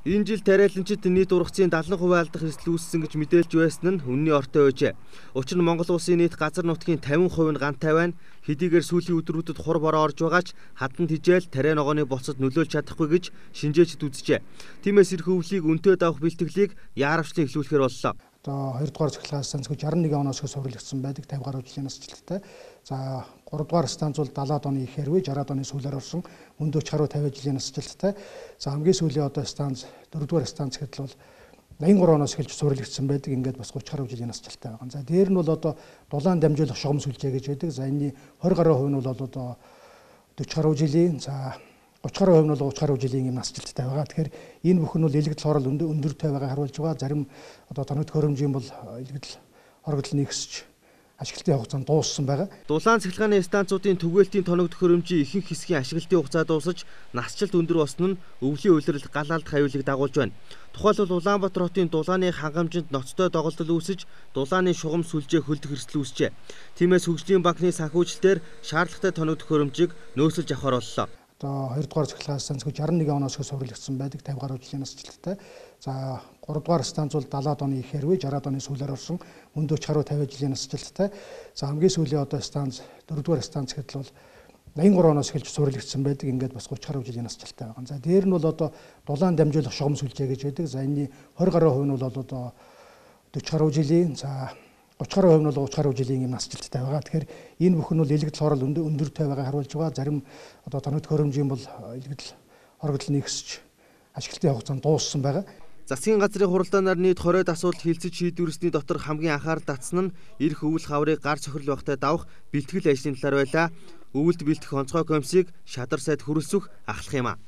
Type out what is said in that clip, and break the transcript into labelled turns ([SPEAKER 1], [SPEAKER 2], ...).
[SPEAKER 1] Энэ жил тариаланчид нийт ургацын 70% алдах эрсдэл үүссэн гэж мэдээлж байсан нь үнний ортой байжээ. Учир нь Монгол улсын нийт газар нутгийн 50% нь гантай байна. Хэдийгээр сүүлийн өдрүүдэд хур бороо орж байгаа ч хадан тижээл тариа ногооны болцод нөлөөлж чадахгүй гэж шинжээчид үзжээ. Тиймээс ирэх өвлийг үнэтэй давах бэлтгэлийг яаравчлан эхлүүлэхээр боллоо.
[SPEAKER 2] Одоо 2 дугаар цахилгаан станц 61 оноос суурилагдсан байдаг 50 гаруй жилийн насжилттай. За 3 дугаар станц бол 70-аад оны их хэрвээ 60-аад оны сүүлээр орсон мөн 40 гаруй 50 жилийн насжилттай. За хамгийн сүүлийн одоо станц 4 дугаар станц гэхэд бол 83 оноос эхэлж суурилагдсан байдаг. Ингээд бас 30 гаруй жилийн насжилттай байгаа. За дээр нь бол одоо дулаан дамжуулах шугам сүлжээ гэж байдаг. За энэний 20 гаруй хувь нь бол одоо 40 гаруй жилийн, за 30 гаруй хувь нь бол 30 гаруй жилийн юм насжилттай байгаа. Тэгэхээр энэ бүхэн бол илэгдэл хорол өндөртэй байгаа харуулж байгаа. Зарим одоо тоног төхөөрөмжийн бол илэгдэл хорогдол нэгсч ашиглалтын хугацаанд дууссан байгаа.
[SPEAKER 1] Дулаан цахилгааны станцуудын түгээлтийн тоног төхөөрөмжийн ихэнх хэсгийн ашиглалтын хугацаа дуусаж насжилт өндөр болсон нь өвлийн улиралд гал алдах аюулыг дагуулж байна. Тухайлбал Улаанбаатар хотын дулааны хангамжинд ноцтой доголдол үүсэж дулааны шугам сүлжээ хөлдөх эрсдэл үүсжээ. Тиймээс хөгжлийн банкны санхүүжилтээр шаардлагатай тоног төхөөрөмжийг нөөцлөж авахар боллоо.
[SPEAKER 2] Одоо 2 дугаар цахилгаан станц 61 оноос суурилагдсан байдаг 50 гаруй жилийн насжилттай. За 3 дугаар станц бол 70-аад оны их хэрвээ 60-аад оны сүүлээр орсон мөн 40 гаруй 50 жилийн насжилттай. За хамгийн сүүлийн одоо станц 4 дугаар станц гэхэд бол 83 оноос эхэлж суурилагдсан байдаг. Ингээд бас 30 гаруй жилийн насжилттай байгаа. За дээр нь бол одоо дулаан дамжуулах шугам сүлжээ гэж байдаг. За энэний 20 гаруй хувь нь бол одоо 40 гаруй жилийн, за 30 гаруй хувь нь бол 30 гаруй жилийн юм насжилттай байгаа. Тэгэхээр энэ бүхэн бол илэгдэл хорол өндөртэй байгаа харуулж байгаа. Зарим одоо тоног төхөөрөмжийн бол илэгдэл хорогдол нэгсч ашиглалтын хугацаанд дууссан байгаа.
[SPEAKER 1] Засгийн газрын хуралдаанаар нийт 20-од асуудал хилцэж шийдвэрлэсний дотор хамгийн анхаарал татсан нь ирэх өвөл хаврыг гар цохирол багтай давах бэлтгэл ажлын талаар байлаа. Өвөлд бэлтгэх онцгой комиссийг шадар сайд хөрөлсөх ахлах юм а.